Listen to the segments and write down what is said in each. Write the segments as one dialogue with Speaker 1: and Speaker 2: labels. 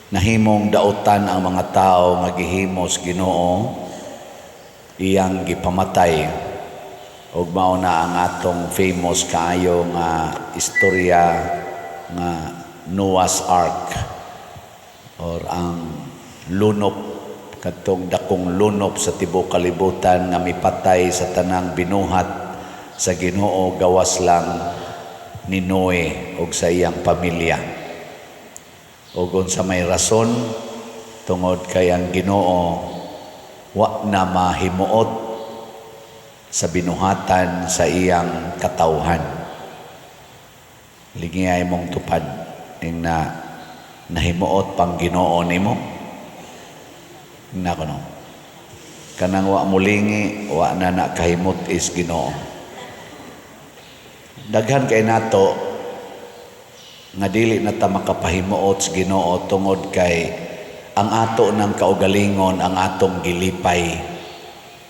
Speaker 1: Nahimong dautan ang mga tao nga gihimos Ginoo, iyang gipamatay. Ug mao na ang atong famous kaayo nga istorya nga Noah's Ark or ang lunop, kadtong dakong lunop sa tibuok kalibutan nga mipatay sa tanang binuhat sa Ginoo gawas lang ni Noe ug sa iyang pamilya. Ug unsa may rason? Tungod kay ang Ginoo wa na mahimuot sa binuhatan sa iyang katawhan. Lingiyay mong tupad ing na nahimuot pang Ginoo nimo. Na kuno. Kanang wa mulingi, wa na na kahimot is Ginoo. Daghan kay nato nga dili na ta makapahimuot sa Ginoo tungod kay ang ato ng kaugalingon ang atong gilipay.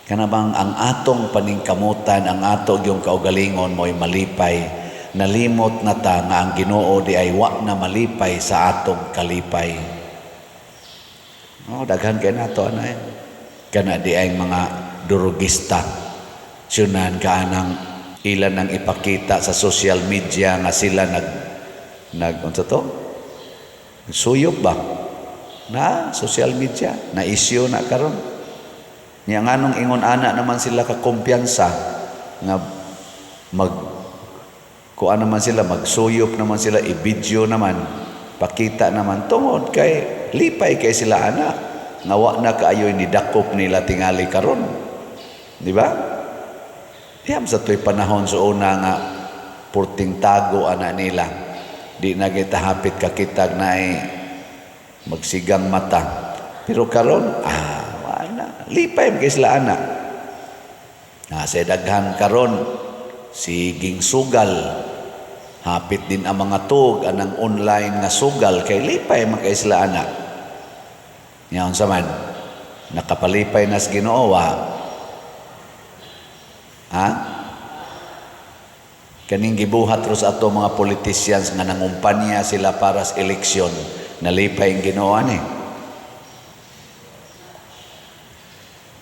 Speaker 1: Kana bang ang atong paningkamutan, ang ato yung kaugalingon mo'y malipay. Nalimot na ta nga ang Ginoo di ay wa na malipay sa atong kalipay. Oh, daghan kay nato ana eh. Kana di ay mga durugista. Syunan ka anang ilan ang ipakita sa social media nga sila nag nag unsa to? Suyop ba? Na social media, na issue na karon. Nya nganong ingon ana naman sila ka kumpiyansa nga mag kuan naman sila, magsuyop naman sila, i-video naman, pakita naman, tungod kay lipay kay sila ana nga wa na kaayoy ni dakop nila tingali karon, di ba? Diyam sa to'y panahon sa una nga purting tago ana nila, di na kita hapit kakitag na ay magsigang mata. Pero karon, wala, lipay man kay sila ana na sa daghan karon siging sugal, hapit din ang mga tug anang online nga sugal kay lipay man kay sila ana. Nya unsa man, nakapalipay nas Ginoo wa? Ha, kaning gibuhat ros ato mga politicians nga nangumpanya sila para sa eleksyon, nalipay ang Ginoo ani?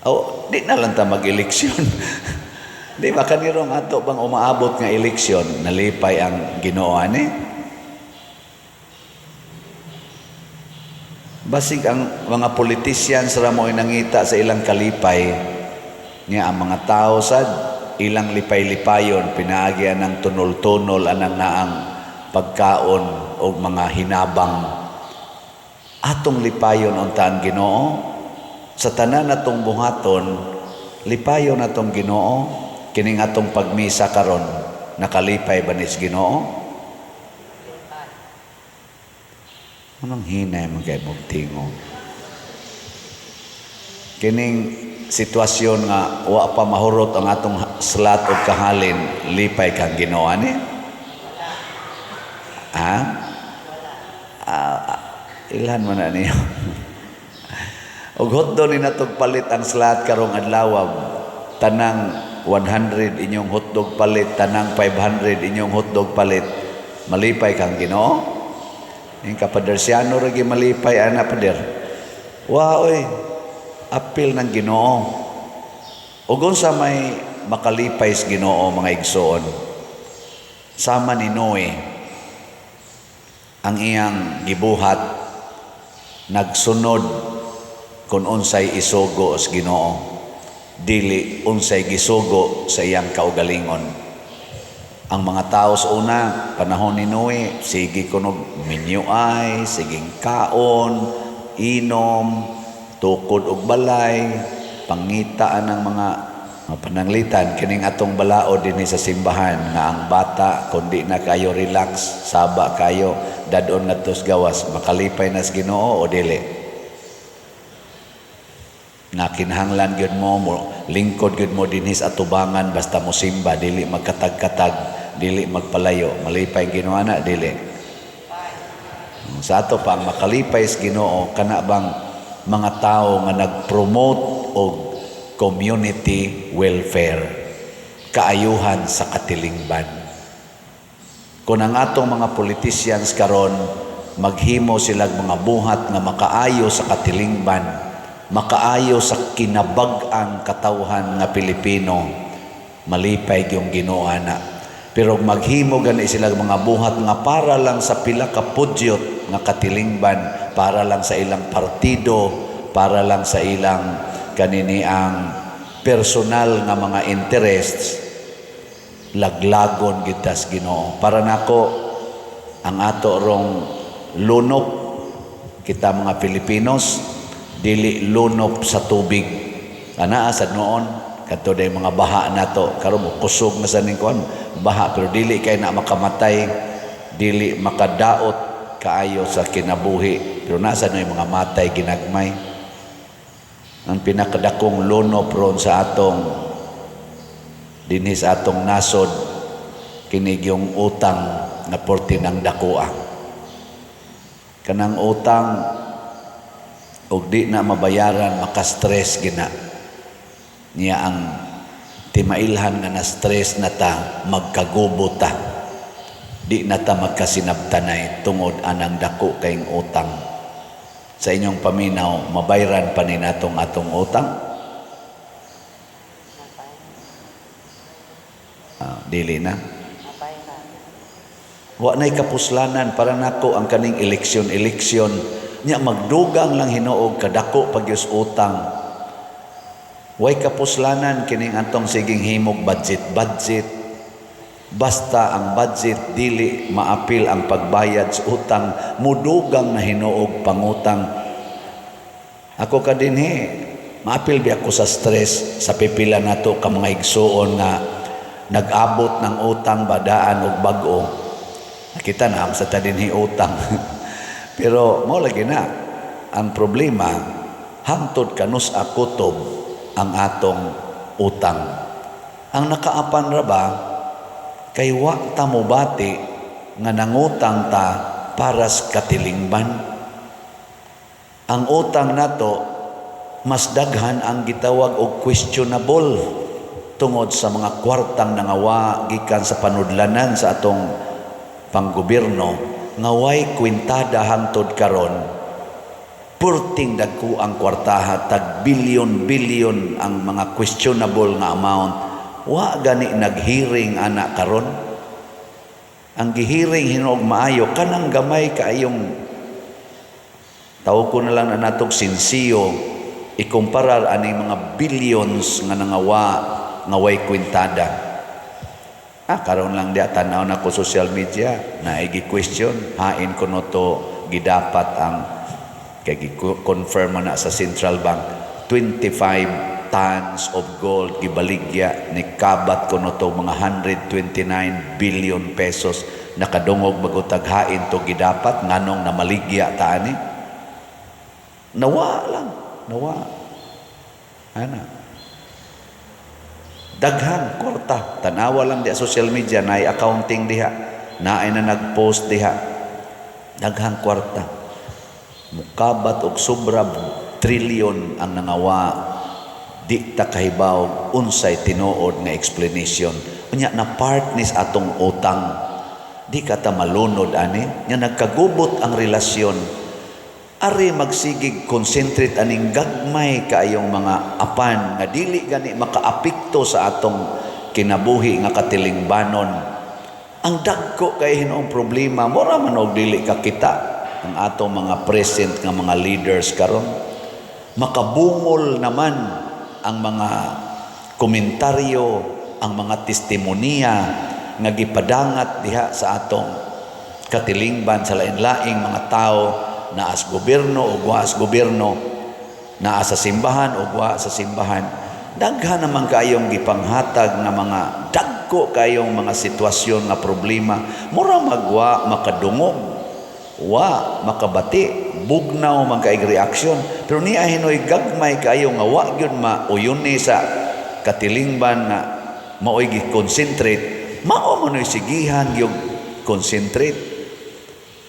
Speaker 1: Oh, di na lang ta mag-eleksyon. Di ba kanirong ato bang umaabot nga eleksyon, nalipay ang Ginoo ani? Basig ang mga politicians ra mo'y nangita sa ilang kalipay niya. Ang mga tao sad ilang lipay-lipayon pinaagi anang tunol-tunol anang naang pagkaon o mga hinabang. Atong lipayon unta ang Ginoo sa tanan natong buhaton, lipayon atong Ginoo. Kining atong pagmisa karon, nakalipay ba nis Ginoo? Anong hinay man kay mong tingo? Kining sitwasyon nga wa pa mahurot ang atong slat og kahalin, lipay kang Ginoo ani? Ha? Ilhan man na niyo. Og hotdog ni natog palit ang slat karong adlaw, tanang 100 inyong hotdog palit, tanang 500 inyong hotdog palit, malipay kang Ginoo? Yung kapadersyano ragi malipay ana, pader. Wa oy, apil ng Ginoo. Ug unsa may makalipay sa Ginoo, mga igsoon? Sama ni Noe, ang iyang gibuhat nagsunod kung unsay isugo sa Ginoo, dili unsay gisugo sa iyang kaugalingon. Ang mga tao sa una, panahon ni Noe, sige kunog minyuay, siging kaon, inom, tukod og balay, pangitaan ng mga pananglitan, kining atong balaod dinhi sa simbahan nga ang bata kundi na kayo relax, saba kayo, dadon ngadto sa gawas, makalipay na sa Ginoo o dili? Nga kinahanglan gyud mo lingkod gyud mo dinhi sa atubangan, basta mo simba, dili magkatag-katag, dili magpalayo, malipay ang Ginoo na dili? Sa ato pa ang makalipay sa Ginoo kana bang mga tao nga nag-promote og community welfare, kaayuhan sa katilingban. Kung ang atong mga politicians karon Maghimo sila mga buhat nga makaayo sa katilingban, makaayo sa kinabag-ang katawhan nga Pilipino, malipay gyung Ginoo ana. Pero maghimo gani sila mga buhat nga para lang sa pila ka pudyot nga katilingban, para lang sa ilang partido, para lang sa ilang kanini ang personal nga mga interests, laglagon gyud tas Ginoo. Para nako, ang ato rong lunop, kita mga Pilipinos, dili lunop sa tubig. Anaa sa noon kadto day mga baha nato karon, mo kusog na sa ning kuan baha, pero dili kay na makamatay, dili makadaot kaayo sa kinabuhi, pero nasa na yung mga matay ginagmay. Ang pinakadakong lunop ron sa atong dinhi sa atong nasod, kini yung utang na porti ng dakoa. Kanang utang og di na mabayaran, maka-stress gina niya. Ang timailhan nga na stress na ta, magkagubo ta, di na ta magkasinabtanay tungod anang dako kayong utang. Sa inyong paminaw, mabayran pa ni natong atong utang? Ah, dili na. Wa na'y kapuslanan. Para nako, ang kaning eleksyon eleksyon nya, magdugang lang hinuog kadako pag utang. Way kapuslanan kining atong siging himog budget budget. Basta ang budget dili maapil ang pagbayad sa utang, mudugang na hinuog pangutang. Ako ka dinhi, maapil bi ako sa stress sa pipila nato ka mga igsuon nga nag-abot ng utang badaan og bag-o. Nakita na sa ta dinhi utang. Pero mao lagi na ang problema, hangtod kanus kutob ang atong utang. Ang nakaapan ra ba kay wa ta mobati nga nangutang ta para sa katilingban. Ang utang nato, mas daghan ang gitawag og questionable tungod sa mga kwartang nangawa gikan sa panudlanan sa atong panggobyerno nga way kwintada hangtod karon. Purting dagko ang kwartaha, tag bilyon bilyon ang mga questionable nga amount. Wa gani naghearing ana karon. Ang gihearing hinuog maayo kanang gamay kaayong, tawag ko na lang na natog sinsiyo, ikumparar aning mga billions nga nangawa nga way kwintada. Ah, karon lang diya, tan-aw na ko social media, naigi question hain kuno to gidapat ang kay gi-confirm na sa central bank, 25 tons of gold gibaligya ni kabat kuno to mga 129 billion pesos. Nakadungog bagutag hain to gidapat, nganong namaligya ta ani? Nawa lang, nawa ana, daghan kwarta. Tanawa lang diha social media, naay accounting diha, naay na nag-post diha. Daghang kwarta, mukabat og sobra trilyon ang nangawa, di ta kahibaw unsay tinuod nga explanation. Unya na part nis atong utang, di ka ta malunod ani nya, nagkagubot ang relasyon. Ari magsigig concentrate aning gagmay kaayong mga apan nga dili gani makaapekto sa atong kinabuhi nga katilingbanon. Ang dagko kay hinuong problema, mura man og dili ka kita ang atong mga present nga mga leaders karon. Makabungol naman ang mga komentaryo, ang mga testimonya nga gipadangat diha sa atong katilingban sa lain-laing mga tao, naa sa gobyerno o wa sa gobyerno, naa sa simbahan o wa sa simbahan. Daghan naman kayong gipanghatag nga mga dagko kayong mga sitwasyon nga problema, mura magwa makadungog, wa makabati, bugnaw man kay reaksyon. Pero niya hinoy gagmay kayo nga wa gyud mauyuni sa katilingban nga maoy gi-concentrate, mao man sigihan yung concentrate.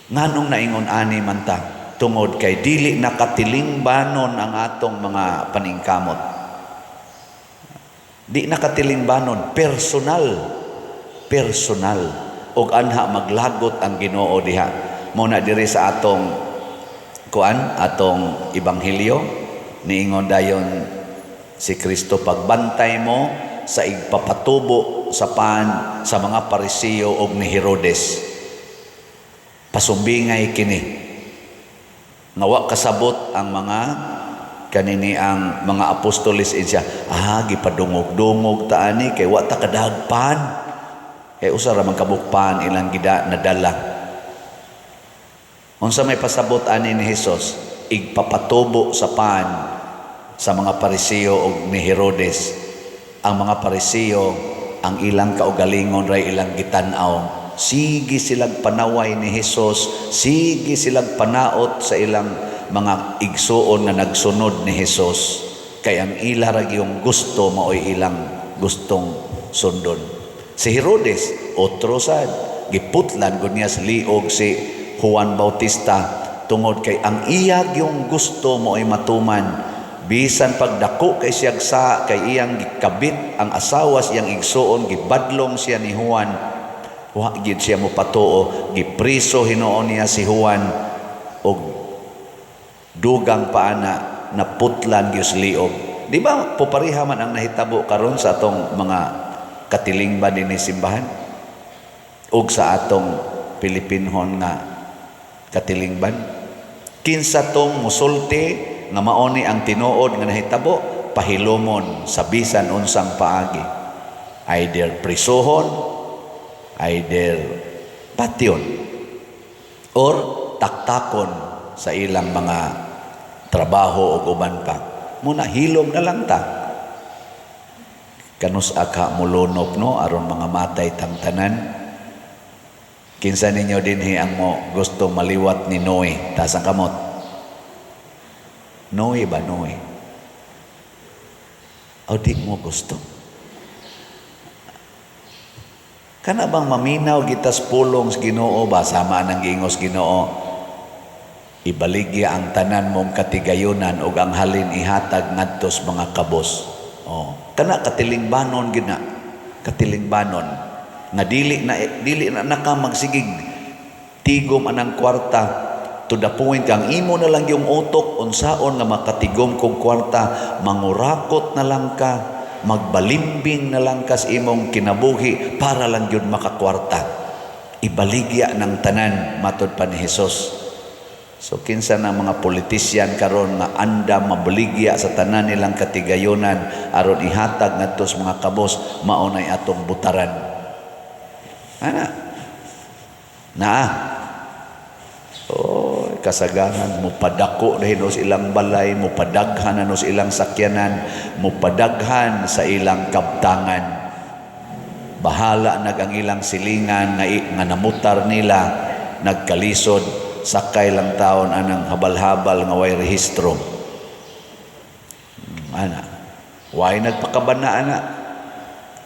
Speaker 1: Nganong naingon ani man ta? Tungod kay dili nakatilingbanon ang atong mga paningkamot, di nakatilingbanon, personal, personal. Og anha maglagot ang Ginoo diha. Mo na diri sa atong kuan, atong ebanghelyo, niingon dayon si Kristo, "Pagbantay mo sa igpapatubo sa pan sa mga Pariseo og ni Herodes." Pasumbingay kini nga wa kasabot ang mga kanini, ang mga apostoles siya, gipadungog-dungog ta ani kay wa ta kadagpan, kay usa ra man kabuk pan ilang gida nadala. Unsa may pasabot ani ni Hesus, igpapatubo sa pan sa mga Pariseo og ni Herodes? Ang mga Pariseo, ang ilang kaugalingon ray ilang gitan-aw. Sige silag panaway ni Hesus, sige silag panaot sa ilang mga igsuon nga nagsunod ni Hesus, kay ang ila ra yung gusto, maoy ilang gustong sundon. Si Herodes, otro sad, giputlan gud niya sa liog si Juan Bautista tungod kay ang iya yung gusto maoy matuman, bisan pagdako kay siyag sa kay iyang gikabit ang asawa sa iyang igsuon. Gibadlong siya ni Juan, wa gid siya mopatuo. Gipriso hinuon niya si Juan og dugang pa ana, naputlan gyud sa liog. Di ba popariha man ang nahitabo karon sa atong mga katilingban dinhi simbahan ug sa atong Pilipinhon nga katilingban? Kinsa tong musulti nga mao ni ang tinuod nga nahitabo, pahilumon sa bisan unsang paagi, either prisuhon, either patyon, or taktakon sa ilang mga trabaho o uban pa. Muna hilom na lang ta. Kanus aka mulunop, no, aron mga matay tang tanan. Kinsa ninyo dinhi ang mo gusto maliwat ni Noe? Taas ang kamot. Noe ba, Noe? O di mo gusto? Kana bang maminaw gitas pulong sa Ginoo ba, sama nang giingos Ginoo, "Ibaligya ang tanan mong katigayunan ug ang halin ihatag ngadto sa mga kabos"? Oh, kana katilingbanon gid na. Katilingbanon nga dili na naka magsigig tigom anang kwarta to the point kang imo na lang yung utok, unsaon nga makatigom kog kwarta. Mangurakot na lang ka, magbalimbing na lang ka sa imong kinabuhi para lang gyud makakwarta. Ibaligya ng tanan, matod pa ni Hesus. So kinsa na mga politisyan karon nga anda mabaligya sa tanan nilang katigayonan aron ihatag ngadto sa mga kabos, mao nay atong butaran ana naa. Oh, kasagaran mupadako dahil sa ilang balay, mupadaghan na sa ilang sakyanan, mupadaghan sa ilang kabtangan. Bahala nag ang ilang silingan nga namutar nila, nagkalisod, sakay lang taon anang habal-habal nga way rehistro. Ana. Way nagpakabana ana.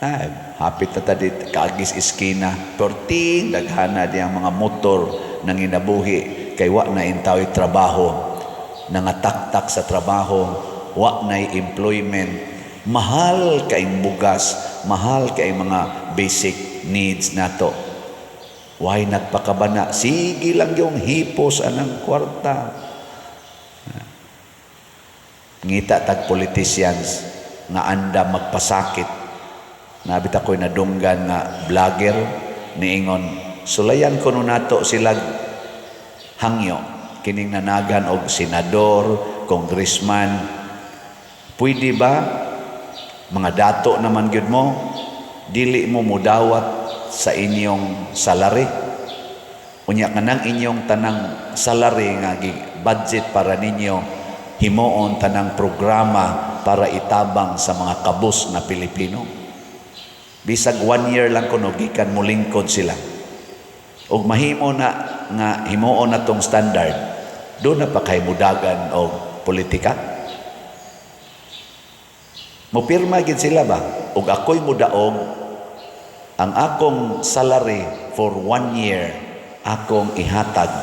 Speaker 1: Ay, hapit na ta dit kaagis iskina. Perting daghana di ang mga motor nang inabuhi kay wa na intaw'y trabaho, nangataktak sa trabaho, wa na employment, mahal kaing bugas, mahal kay mga basic needs nato. Why nagpakabana? Sige lang yung hipos anang kwarta. Ngita tag politicians nga anda magpasakit. Nabit ako'y nadunggan nga vlogger, niingon, sulayan kuno nato sila hangyo kining nanagan og senador, congressman. Pwede ba, mga dato naman gyud mo, dili mo mudawat sa inyong salary? Unya kanang inyong tanang salary nga budget para ninyo, himuon tanang programa para itabang sa mga kabus na Pilipino. Bisag one year lang kuno, gikan molingkod sila. Og mahimo na nga himuon na tong standard, do na pa kay mudagan og politika. Mupirma gid sila ba? Og ako'y mudaog, ang akong salary for one year akong ihatag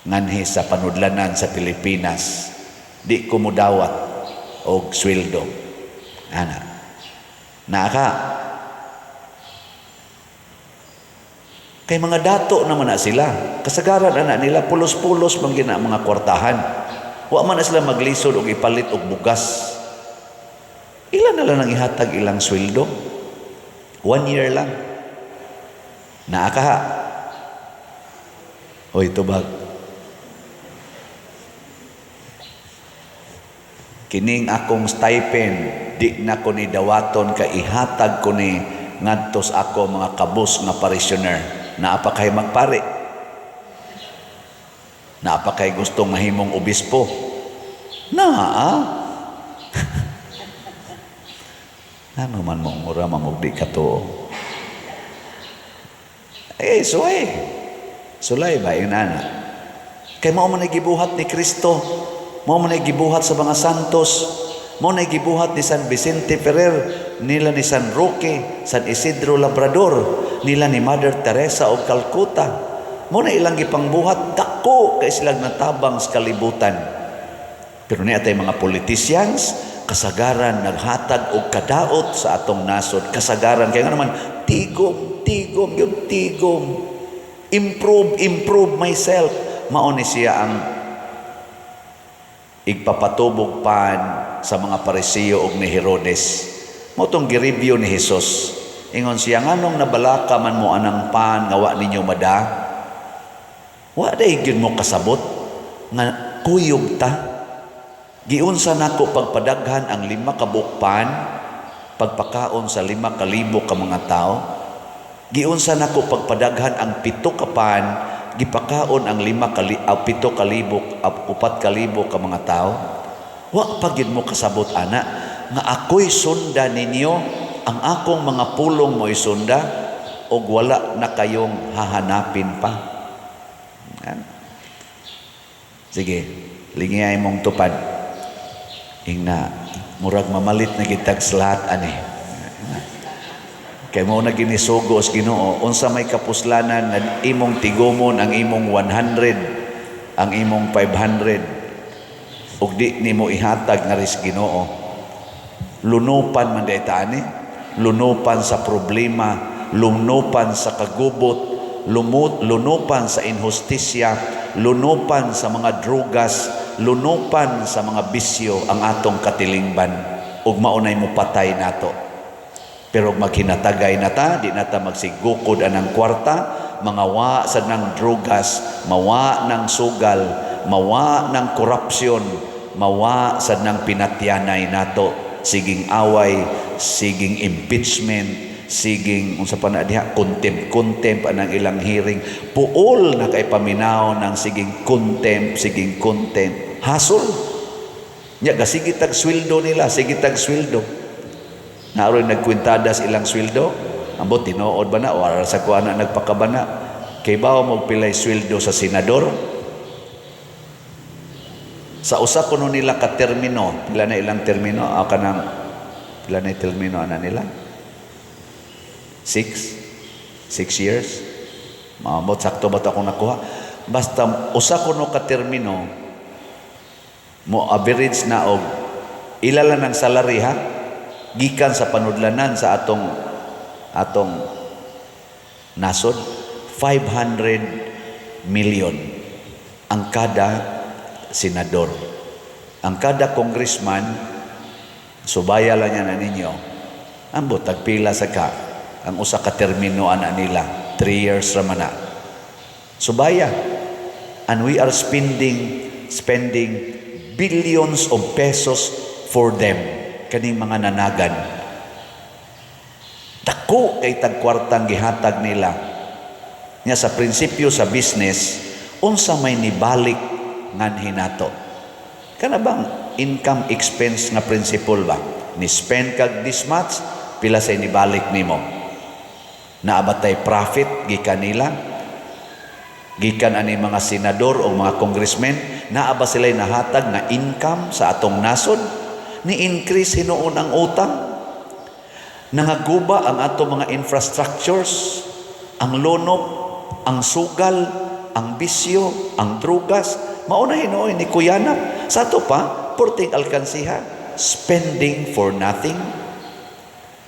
Speaker 1: nganhi sa panudlanan sa Pilipinas. Di ko mudawat og sweldo. Ana. Naa ka. Kay mga dato naman na sila. Kasagaran ana nila, pulos-pulos man gina mga kwartahan. Wa man na sila maglisod og ipalit og bugas. Ilan na lang ang ihatag ilang sweldo? One year lang. Naa ka ha. Oy, tubag. Kining akong stipend, di na ko ni dawaton kay ihatag ko ni ngadto sa ako mga kabus nga parishioner. Naa pa kay magpari. Naa pa kay gustong mahimong obispo. Naa. Ano man mo mura mamugdi ka to. Eh, suway. Sulay ba yun ana? Kay mao man ay gibuhat ni Kristo, mao man ay gibuhat sa mga santos, mao na gibuhat ni San Vicente Ferrer, nila ni San Roque, San Isidro Labrador, nila ni Mother Teresa of Calcutta. Mao na ilang gipangbuhat, dako kay silang natabang sa kalibutan. Pero niya tay mga politicians, kasagaran naghatag og kadaot sa atong nasod, kasagaran kay nga naman tigom, tigom, yung tigom. Improve, improve myself. Mao ni siya ang igpapatubog pan sa mga Parisiyo og ni Herodes. Mao tong gi-review ni Jesus. Ingon siya, nganong nabalaka man mo anang pan nga wa ninyo mada? Wa day gyud mo kasabot nga kuyog ta. Giunsa nako pagpadaghan ang 5 ka buok pan, pagpakaon sa 5,000 ka mga tao. Giunsa nako pagpadaghan ang 7 ka pan, gipakaon ang lima kali, 7,000, 4,000 ka mga tao. Wa pa gyud mo kasabot ana nga ako'y sunda ninyo, ang akong mga pulong mo'y sunda, og wala na kayong hahanapin pa. Yan. Sige, lingiyay mong tupad. Ingna, murag mamalit na gitag lahat ani. Kay mo na ginisugo sa Ginoo, unsa may kapuslanan nga imong tigumon ang imong 100, ang imong 500, ug di nimo ihatag nga ris Ginoo. Lunupan man day ta ani, lunupan sa problema, lunupan sa kagubot, lunupan sa inhustisya, lunupan sa mga drugas, lunupan sa mga bisyo ang atong katilingban, ug maunay mo patay nato. Pero maghinatagay na ta, di na ta magsigukod anang kwarta, mga wa sa nang drugas, mawa ng sugal, mawa ng korupsyon, mawa sa nang pinatyanay nato, siging away, siging impeachment, siging unsa pa na diha, contempt, contempt anang ilang hearing, puol na kay paminaw ng siging contempt, siging contempt, hasol. Nya gasigi tag sweldo nila, sige tag sweldo. Naroon nagkwintadas ilang sweldo, ambot tinuod ba na, wala sa kuha na nagpakabana. Kay bawo mo pilay sweldo sa senador? Sa usa kuno nila ka termino, pila na ilang termino, kanang pila na termino ana nila? 6? 6 years? Maambot sakto ba to akong nakuha? Basta usa kuno ka termino mo average na og ila lang ng salary ha, gikan sa panudlanan sa atong nasod, 500 million ang kada senador. Ang kada congressman, subaya lang yan na ninyo, ambot tagpila sa ka ang usa ka termino ana nila, 3 years ra man na. Subaya. And we are spending billions of pesos for them, kaning mga nanagan. Dako kay tagkwartang gihatag nila. Nya sa prinsipyo sa business, unsa may nibalik nganhi nato? Kana bang income expense nga principle ba? Ni spend kag this much, pila say nibalik nimo? Naa ba tay profit gikan nila? Gikan ani mga senador o mga congressmen, naa ba sila'y nahatag nga income sa atong nasod? Ni-increase hinuon ang utang. Nangaguba ang atong mga infrastructures, ang lonop, ang sugal, ang bisyo, ang drugas. Mao na hinuon ni kuyanap. Sa ato pa, porting alkansiha, spending for nothing.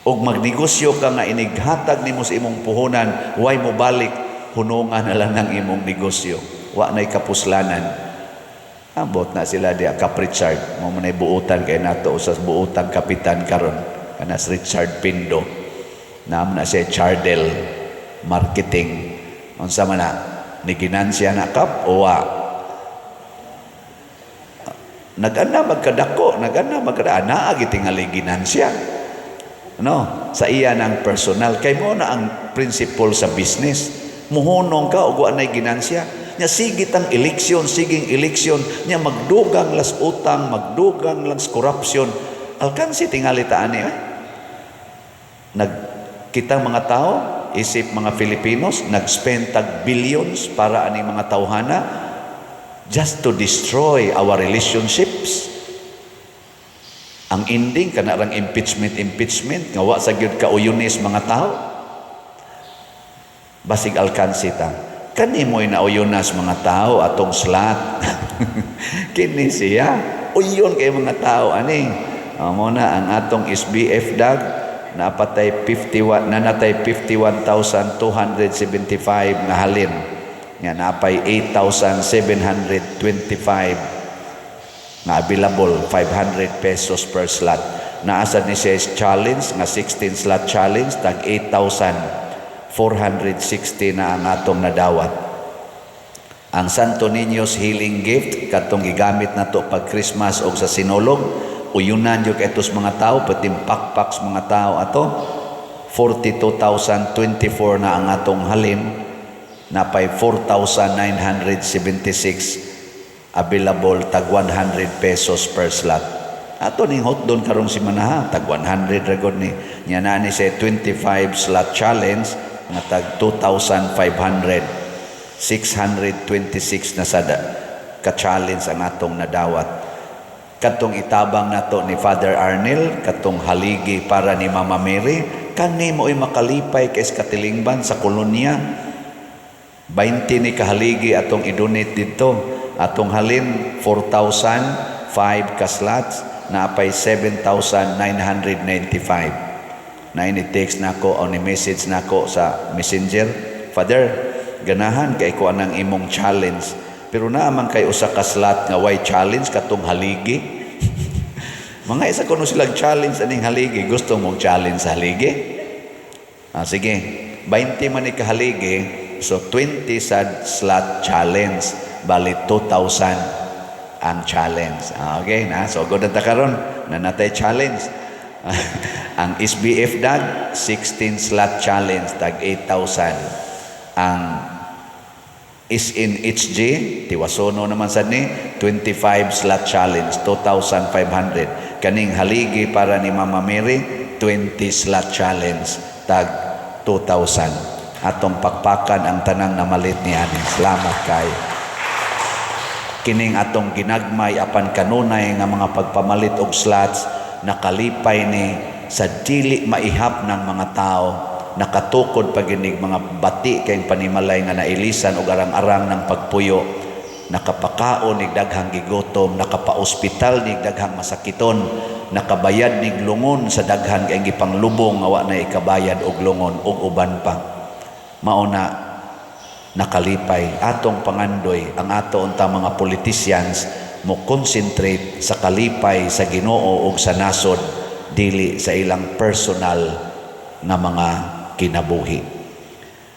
Speaker 1: Og magnegosyo ka nga inighatag nimo sa imong puhunan, way mo balik, Hunungan na lang ng imong negosyo. Wa na'y kapuslanan. Ambot na sila diya, Kap Richard. Mao man buutan kay nato sa buutang kapitan karon. Kana si Richard Pindo. Naam na siya Chardel Marketing. Unsa man na? Ni ginansya na, Kap, o wa? Nag-ana magkadako, nag-ana magkadako, naa gitingali ginansya. No, sa iya ng personal kay mo na ang principle sa business. Muhunong ka og wa nay ginansya. Nya sige tang eleksyon, siging eleksyon, nya magdugang las utang, magdugang lang corruption. Alkansi tingali ta ani eh. Nag kitang mga tao, isip mga Filipinos, nag-spend tag billions para ani mga tawhana just to destroy our relationships. Ang ending kana rang impeachment, impeachment nga wa sa gyud kauyunis mga tao. Basig alkansi ta. Kani mo'y nauyunas mga tao atong slot. Kini siya. Uyon kay mga tao ani. Mo na ang atong SBF dag napatay 51, nanatay 51,275 nga halin nga napay 8,725 nga available, 500 pesos per slot. Naa sad ni siya challenge nga 16 slot challenge, tag 8,460 na ang atong nadawat. Ang Santo Niño's Healing Gift, katong gigamit nato pag Christmas og sa Sinulog, uyunan jud kay mga tao, pati pakpak sa mga tao ato. 42,024 na ang atong halin, napay 4,976 available, tag 100 pesos per slot. Ato ning hotdon karong simana ha, tag 100 ra gud ni. Nya na ni siya 25 slot challenge nga tag 2,500. 626 na sada ka-challenge ang atong nadawat. Katong itabang nato ni Father Arnel, katong haligi para ni Mama Mary, kani mo'y makalipay kay katilingban sa kolonya. 20 ni kahaligi atong i-donate dito. Atong halin 4,005 ka slots, naapay 7,995. Na ini-text nako o ni message nako sa Messenger, "Father, ganahan kay ko anang imong challenge. Pero naa man kay usa ka slot nga way challenge, katong haligi." Mga isa kuno silang challenge aning haligi. Gusto mong challenge sa haligi? Ah, sige. 20 man ni kahaligi, so 20 sad slot challenge. Bali 2,000 ang challenge. Ah, okay na. So good na ta karon na natay challenge. Ang SBF dag 16 slot challenge tag 8,000. Ang SNHG Tiwasono naman sad ni 25 slot challenge, 2,500. Kaning haligi para ni Mama Mary, 20 slot challenge tag 2,000. Atong pakpakan ang tanang namalit ni ani. Salamat kay. Kining atong ginagmay apan kanunay nga mga pagpamalit og slots, nakalipay ni sa dili maihap ng mga tao, nakatukod paginig mga bati kay panimalay nga nailisan og arang-arang ng pagpuyo, nakapakaon nig daghang gigutom, nakapaospital nig daghang masakiton, nakabayad nig lungon sa daghan kay gipanglubong nga wa na ikabayad og lungon ug uban pa. Mao na nakalipay. Atong pangandoy ang ato unta mga politicians mo concentrate sa kalipay sa Ginoo ug sa nasod, dili sa ilang personal nga mga kinabuhi.